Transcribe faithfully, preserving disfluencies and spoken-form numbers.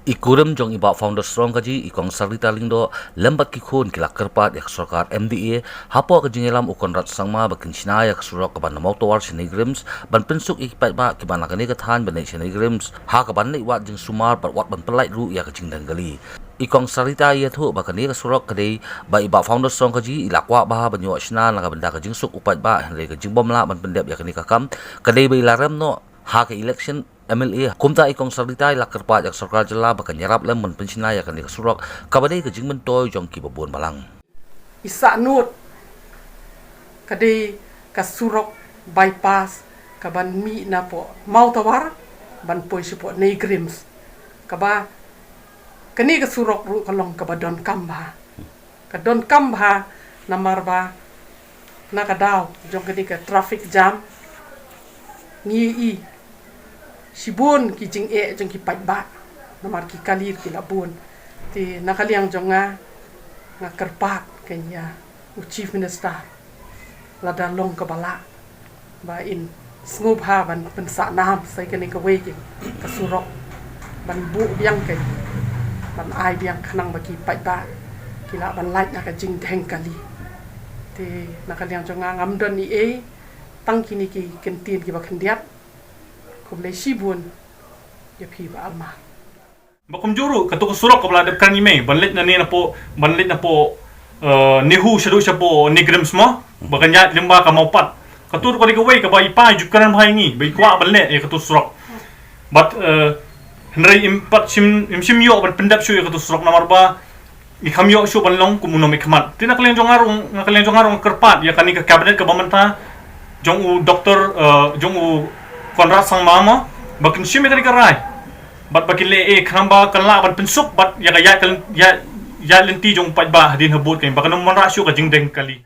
I kurim jong i Bah Founder Strong Kaji, i Kong Sarita Lyngdoh, lem bad ki khun ki la kyrpad ïa ka sorkar M D A hapoh ka jingïalam u Conrad Sangma ba kin shna ïa ka surok kaba na Mawtawar sha NEIGRIHMS ban pynsuk ïa ki paidbah kiba na kane ka thaiñ ban leit sha NEIGRIHMS ha kaban leit wad jingsumar bad wat ban pyllait ruh ïa ka jingdheng kali. I Kong Sarita ïathuh ba kane ka surok ka dei ba i Bah Founder Strong Kaji i la kwah bha ban ïoh shna na ka bynta ka jingsuk u paidbah, hynrei ka jingbym lah ban pyndep ïa kane ka kam ka dei ba i la rem noh ha ka election M L A. Kumta i Kong Sarita i la kyrpad ïa ka sorkar jylla ba kan ïarap lem ban pynshna ïa kane ka surok kaba dei ka jingmyntoi jong kiba bun balang. I Sahnud ka dei ka surok bypass kaban mih napoh Mawtawar ban poi shapoh NEIGRIHMS, kaba kane ka surok ruh ka long kaba donkam bha. Ka donkam bha namar ba na ka daw jong kane ka traffic jam ngi i shibun ki jingeh jong ki paidbah namar ki kali ki la bun. Te na ka liang jong nga, nga kyrpad kein ïa u Chief Minister, lada long kaba lah, ba in sngewbha ban pynsah nam sa ïa kane kawei ka surok ban buh biang kein, ban ai biang khnang ba ki paidbah ki lah ban lait na ka jingdheng kali. Te na ka liang jong nga ngam don ei ei, tang kine ki kyntien kiba khyndiat. Khublei shibun ïa phi Bah Almar. Ba kumjuh ruh katu ka surok kaba la dep kren i mei ban leit na ne napoh, ban leit napoh, eh, NEHU shaduh shapoh NEIGRIHMS mo, ba kan ïaid lyngba ka Mawpat. Katu ruh ka dei kawei kaba i pa i ju kren bha ïa ngi ba i kwah ban leh ïa katu surok. Bad, eh, hynrei im pat shim, im shim ïoh ban pyndep shuh ïa katu surok namar ba i kham ïoh shuh ban long kum u nongmihkhmat. Te na ka liang jong nga ruh, na ka liang jong nga ruh nga kyrpad ïa kane ka cabinet kaba mynta jong u Doctor, eh, jong u Conrad Sangma mo, ba kin shim ïa kane ka rai bad ba kin leh ei khnang ba kan lah ban pynsuk bad ïa ka ïaid ka lyn-, ïaid, ïaid lynti jong u paidbah hadien habud kein ba kan ym wanrah shuh ka jingdheng kali.